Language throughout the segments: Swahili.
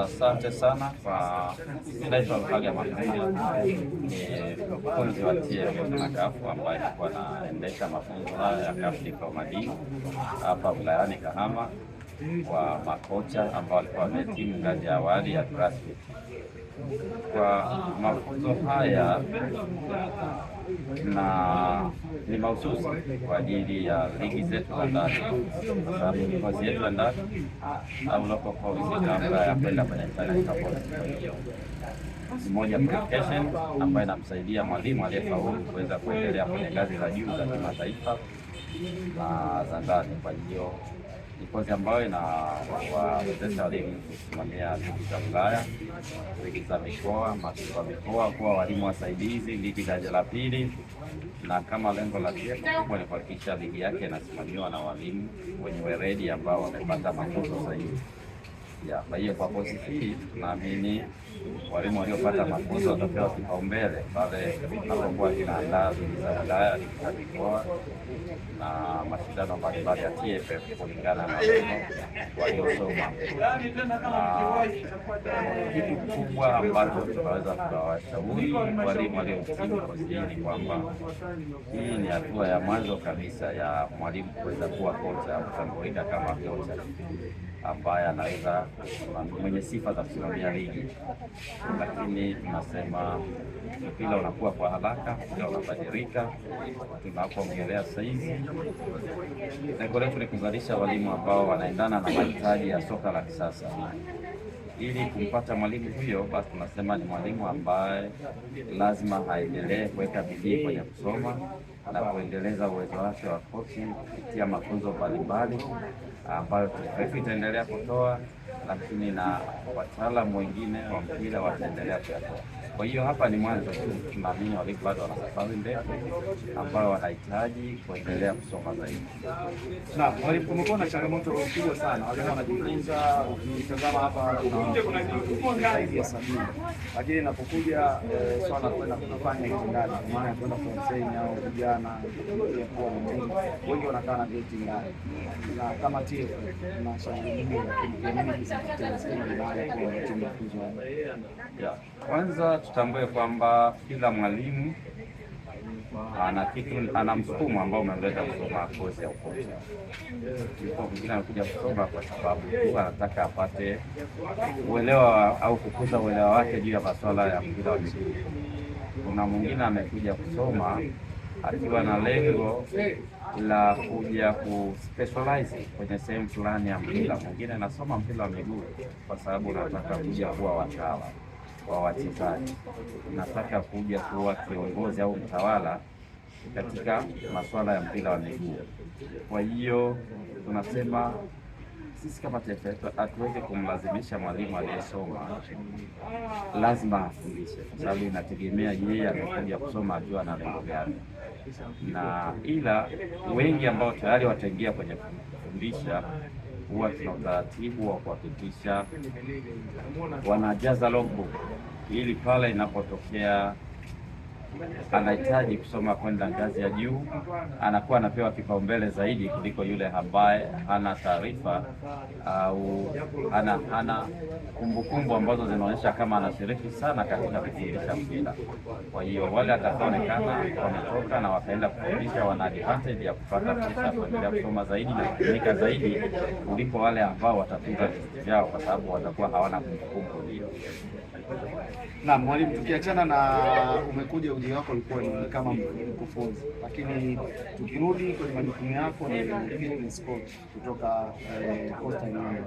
Asante sana kwa, mimi naitwa Luhaga Mapinga, ni mkufunzi wa TFF na CAF ambaye nilikuwa naendesha mafunzo haya ya CAF Diploma D hapa wilayani Kahama kwa makocha ambao walikuwa wamehitimu ngazi ya awali ya graduate. Kwa mafunzo haya na ni mahususi kwa ajili ya ligi zetu za ndani, kwa sababu ni kozi yetu ya ndani au local course kabla ya kwenda kwenye international course. Kwa hiyo ni moja qualification ambayo inamsaidia mwalimu aliyefaulu kuweza kuendelea kwenye ngazi za juu za kimataifa na za ndani. Kwa hiyo ni kozi ambayo inawawezesha walimu kusimamia ligi za wilaya, ligi za mikoa, mabingwa mikoa, kuwa walimu wasaidizi ligi daraja la pili, na kama lengo la TFF kubwa ni kuhakikisha ligi yake inasimamiwa na walimu wenye weledi ambao wamepata mafunzo sahihi. Ya, kwa hiyo kwa kozi hii tunaamini walimu waliopata mafunzo watapewa kipaumbele pale tunapokuwa tunaandaa ligi za wilaya, ligi za mikoa na mashindano mbalimbali ya TFF kulingana na lengo waliosoma. Na kitu kubwa ambacho tunaweza tukawashauri walimu waliohitimu kozi hii ni kwamba hii ni hatua ya mwanzo kabisa ya mwalimu kuweza kuwa kocha au kutambulika kama kocha ambaye anaweza mwenye sifa za kusimamia ligi, lakini tunasema mpira unakuwa kwa haraka, mpira unabadilika. Tunapoongelea sasa hizi, lengo letu ni kuzalisha walimu ambao wanaendana na mahitaji ya soka la kisasa. Ili kumpata mwalimu huyo, basi tunasema ni mwalimu ambaye lazima aendelee kuweka bidii kwenye kusoma na kuendeleza uwezo wake wa coaching kupitia mafunzo mbalimbali ambayo TFF itaendelea kutoa, lakini na wataalamu wengine wa mpira wataendelea kuyatoa. Kwa hiyo hapa ni mwanzo tu, tunaamini walimu bado wana safari ndefu ambayo wanahitaji kuendelea kusoma zaidi. Na mwalimu, kumekuwa na changamoto kubwa sana, walimu wanajifunza. Ukitazama hapa kuna zaidi ya 70, lakini inapokuja swala kwenda kufanya utendaji, kwa maana ya kwenda kutrain au vijana kuwa na timu, wengi wanakaa na vyeti ndani, na kama TFF tunashauri nini, lakini nini kizingatiwe baada ya kuwa na timu mafunzo haya? Ya, kwanza tutambue kwamba kila mwalimu ana kitu, ana msukumo ambao umemleta kusoma kozi ya ukocha. Yupo mwingine anakuja kusoma kwa sababu tu anataka apate uelewa au kukuza uelewa wake juu ya masuala ya mpira wa miguu. Kuna mwingine amekuja kusoma akiwa na lengo la kuja ku specialize kwenye sehemu fulani ya mpira. Mwingine anasoma mpira wa miguu kwa sababu nataka kuja kuwa wakala wa wachezaji, nataka kuja kuwa kiongozi au mtawala katika masuala ya mpira wa miguu. Kwa hiyo tunasema sisi kama TFF hatuwezi kumlazimisha mwalimu aliyesoma lazima afundishe, kwa sababu inategemea yeye amekuja kusoma akiwa na lengo gani, na ila wengi ambao tayari wataingia kwenye kufundisha huwa tuna utaratibu wa kuhakikisha wanajaza logbook ili pale inapotokea anahitaji kusoma kwenda ngazi ya juu, anakuwa anapewa kipaumbele zaidi kuliko yule ambaye hana taarifa au hana kumbukumbu ambazo zinaonyesha kama anashiriki sana katika kufundisha mpira. Kwa hiyo wale atakaonekana wametoka na wakaenda kufundisha, wana advantage ya kupata fursa ya kuendelea kusoma zaidi na kutumika zaidi kuliko wale ambao watatunza vyeti vyao, kwa sababu watakuwa hawana kumbukumbu hiyo. Na mwalimu, tukiachana na umekuja, ujio wako ulikuwa ni kama mkufunzi, lakini tukirudi kwenye majukumu yako ni fitness coach kutoka Coastal Union,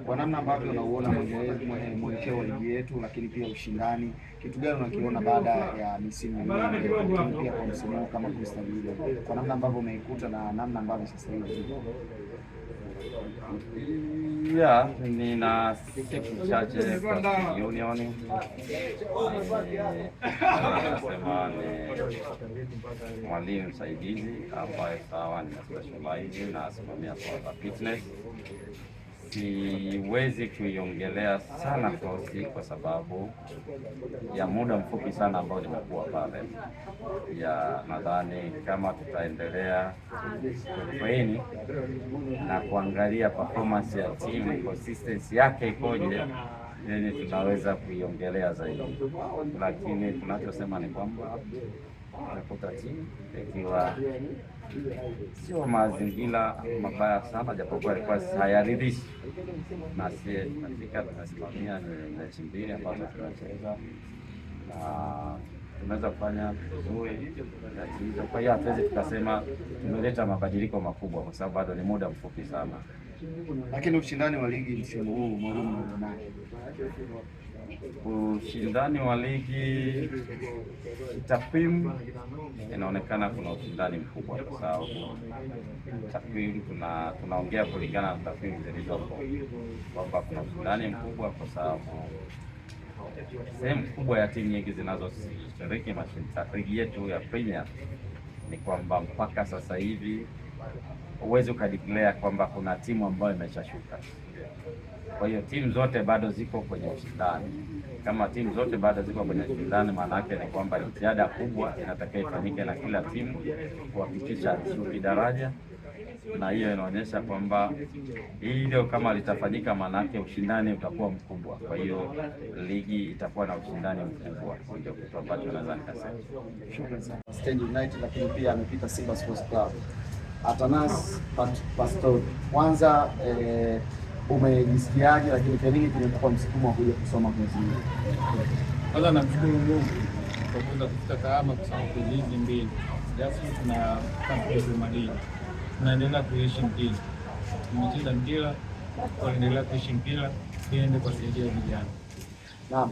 kwa namna ambavyo unauona mwelekeo wa ligi yetu, lakini pia ushindani, kitu gani unakiona baada ya misimu mingi, lakini pia kwa msimu huu kama Coastal Union, kwa namna ambavyo umeikuta na namna ambavyo sasa hivi? Yeah, nina siku chache Coastal Union. Nasema ni mwalimu msaidizi ambaye sawa, nina specialize na asimamia swala la fitness. Siwezi kuiongelea sana kosi kwa sababu ya muda mfupi sana ambao nimekuwa pale. Ya nadhani kama tutaendelea kutrain na kuangalia performance ya timu, consistency yake ikoje, Yenye tunaweza kuiongelea zaidi, lakini tunachosema ni kwamba tumekuta timu ikiwa sio mazingira mabaya sana, japokuwa ilikuwa hayaridhishi, na sie tumefika tumesimamia. Ni mechi mbili ambazo tumecheza na tumeweza kufanya vizuri mechi hizo. Kwa hiyo hatuwezi tukasema tumeleta mabadiliko makubwa, kwa sababu bado ni muda mfupi sana. Lakini ushindani wa ligi msimu huu, mwalimu, unaonaje? Ushindani wa ligi takwimu inaonekana kuna ushindani mkubwa, kwa sababu takwimu tunaongea kulingana na takwimu zilizopo kwamba kuna ushindani mkubwa, kwa sababu sehemu kubwa ya timu nyingi zinazoshiriki ligi yetu ya Premier ni kwamba mpaka sasa hivi huwezi ukadeclare kwamba kuna timu ambayo imeshashuka. Kwa hiyo timu zote bado ziko kwenye ushindani. Kama timu zote bado ziko kwenye ushindani, maana yake ni kwamba jitihada kubwa inatakiwa ifanyike na kila timu kuhakikisha haishuki daraja, na hiyo inaonyesha kwamba hilo kama litafanyika, maana yake ushindani utakuwa mkubwa. Kwa hiyo ligi itakuwa na ushindani mkubwa, ndio kitu ambacho naweza nikasema. Shukrani sana. Stand United, lakini pia amepita Simba Sports Club. Atanas Pastor, kwanza umejisikiaje, lakini pia nini kimekupa msukumo wa kuja kusoma kozi hii? Kwanza namshukuru Mungu kwa kuweza kufika salama kusoma kozi hizi mbili. Japo tuna kampuni madini, tunaendelea kuishi mpira, tumecheza mpira, tunaendelea kuishi mpira ili ende kuwasaidia vijana. Naam,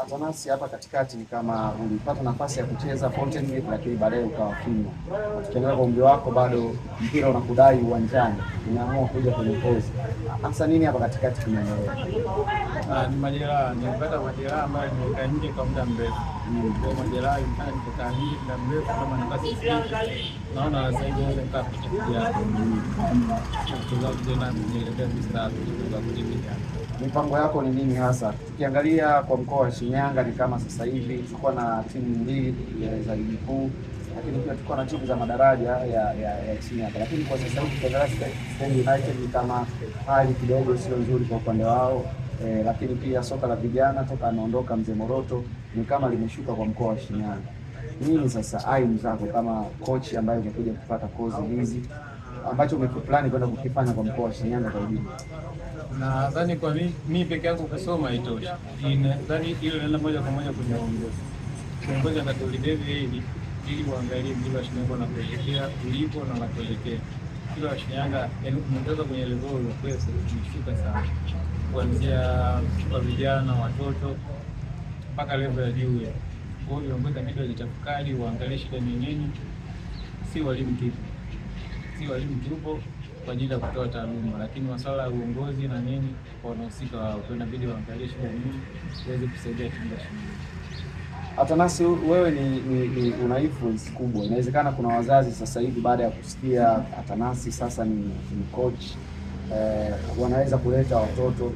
Atanasi, hapa katikati ni kama ulipata nafasi ya kucheza Fountain Gate, lakini baadaye ukawa kimya. Tukiangalia kwa umri wako bado mpira unakudai uwanjani, unaamua kuja kwenye kozi. Hasa nini hapa katikati kinaendelea? Ni majeraha, nilipata majeraha ambayo nimekaa nje kwa muda mrefu. Kwa majeraha ilinifanya nikakaa nje muda mrefu kama nafasi sifiki. Naona sasa hivi naweza nikaa kucha vijana. Kucheza tena nielekea kustaafu kucheza kucha vijana. Mipango yako ni nini hasa? Tukiangalia kwa mkoa wa Shinyanga ni kama sasa hivi tulikuwa na timu mbili za ligi kuu, lakini pia tulikuwa na timu za madaraja ya chini hapa, lakini kwa sasa hivi tukiangalia Stand United ni kama hali kidogo sio nzuri kwa upande wao lakini pia soka la vijana toka ameondoka mzee Moroto ni kama limeshuka kwa mkoa wa Shinyanga. Nini sasa aimu zako kama kochi ambaye umekuja kupata kozi hizi ambacho umekiplani kwenda kukifanya kwa mkoa wa Shinyanga kwa ujumla? Nadhani kwa mi peke yangu kusoma haitoshi. Nadhani hilo linaenda moja kwa moja kwenye uongozi. Uongozi anatolibebe hili ili uangalie mpira wa Shinyanga unapoelekea, ulipo na unapoelekea. Mpira wa Shinyanga, yaani umetoka kwenye level uliokuwa umeshuka sana, kuanzia kwa vijana, watoto mpaka level ya juu ya. Kwa hiyo viongozi inabidi wajitafakari, waangalie shida ni nini. Si walimu tupo, si walimu tupo kwa ajili ya kutoa taaluma, lakini masuala ya uongozi na nini wanahusika wao, kwa inabidi waangalie shida nini waweze kusaidia timu ya Shinyanga. Atanasi, wewe ni una influence kubwa. Inawezekana kuna wazazi sasa hivi baada ya kusikia Atanasi sasa ni coach wanaweza kuleta watoto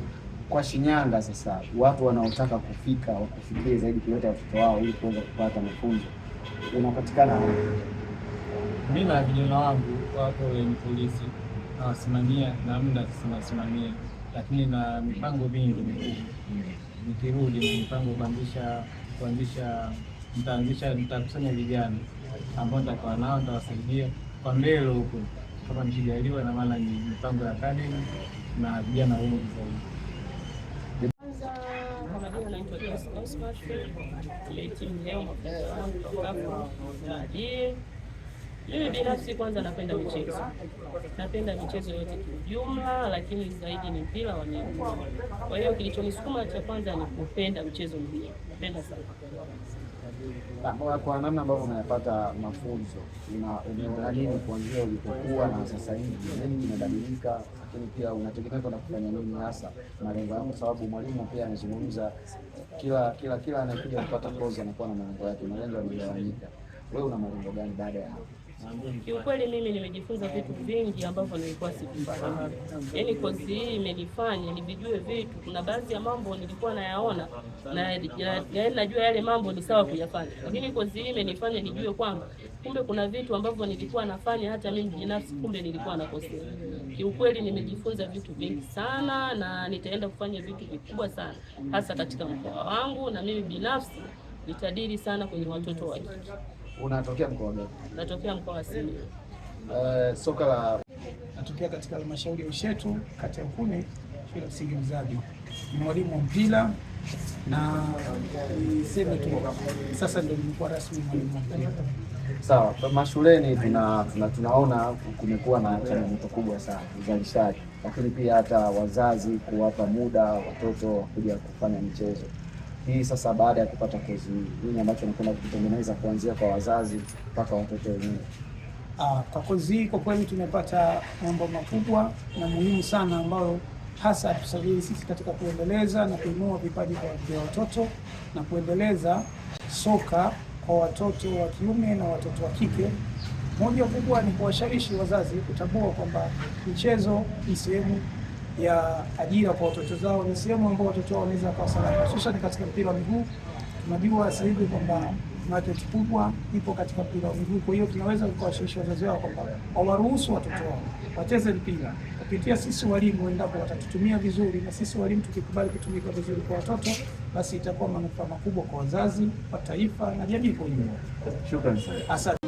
kwa Shinyanga. Sasa watu wanaotaka kufika wakufikie zaidi kuleta watoto wao ili kuweza kupata mafunzo, unapatikana wapi? Mimi na vijana wangu wako wenye polisi nawasimamia na muda sasa nawasimamia, lakini na mipango mingi mikubwa. Nikirudi na mipango kuanzisha nitaanzisha nitakusanya vijana ambao nitakuwa nao, nitawasaidia kwa mbele huko, kama nikijaliwa, na maana ni mipango ya academy na vijana wengi zaidi. Kwanza kwa majina naitwa Joyce Cosmas, nimehitimu leo mafunzo yangu tokapo maadili. Mimi binafsi kwanza napenda michezo, napenda michezo yote kiujumla, lakini zaidi ni mpira wa miguu. Kwa hiyo kilichonisukuma cha kwanza ni kupenda mchezo mpira, napenda sana. Kwa namna ambavyo unayapata mafunzo, umeona nini kuanzia ulipokuwa na sasa hivi, nini kimebadilika? Lakini pia unategemea kwenda kufanya nini hasa, malengo yako? Sababu mwalimu pia amezungumza, kila anayekuja kupata kozi anakuwa na malengo yake, malengo yamegawanyika. Wewe una malengo gani baada ya hapo? Kiukweli mimi nimejifunza vitu vingi ambavyo nilikuwa sivifahamu. Yaani kozi hii imenifanya nivijue vitu. Kuna baadhi ya mambo nilikuwa nayaona na yaani najua yale mambo ni sawa kuyafanya, lakini kozi hii imenifanya nijue kwamba kumbe kuna vitu ambavyo nilikuwa nafanya hata mimi binafsi, kumbe nilikuwa nakosea. Kiukweli nimejifunza vitu vingi sana na nitaenda kufanya vitu vikubwa sana hasa katika mkoa wangu, na mimi binafsi nitadili sana kwenye watoto wa kike. Unatokea mkoa gani? Natokea mkoa wa Simiyu. Soka la Natokea katika halmashauri ya Ushetu, kata ya Ukune, shule ya msingi Mzabi. Ni mwalimu wa mpira na niseme tu sasa ndio nimekuwa rasmi mwalimu wa mpira. Sawa, mashuleni tunaona kumekuwa na changamoto kubwa sana uzalishaji, lakini pia hata wazazi kuwapa muda watoto kuja kufanya michezo hii. Sasa baada ya kupata kozi hii, nini ambacho nakwenda kutengeneza kuanzia kwa wazazi mpaka watoto wenyewe? Kwa kozi hii kwa kweli tumepata mambo makubwa na muhimu sana ambayo hasa tusaidie sisi katika kuendeleza na kuinua vipaji vya watoto na kuendeleza soka kwa watoto wa kiume na watoto wa kike. Moja kubwa ni kuwashawishi wazazi kutambua kwamba michezo ni sehemu ya ajira kwa watoto zao, ni sehemu ambayo watoto wao wanaweza kuwa salama, hususan katika mpira wa miguu. Tunajua sasa hivi kwamba market kubwa ipo katika mpira wa miguu. Kwa hiyo tunaweza kuwashawishi wazazi wao kwamba wawaruhusu watoto wao wacheze mpira kupitia sisi walimu, endapo watatutumia vizuri, na sisi walimu tukikubali kutumika vizuri kwa watoto, basi itakuwa manufaa makubwa kwa wazazi, kwa taifa na jamii kwa ujumla. Shukrani sana. Asante.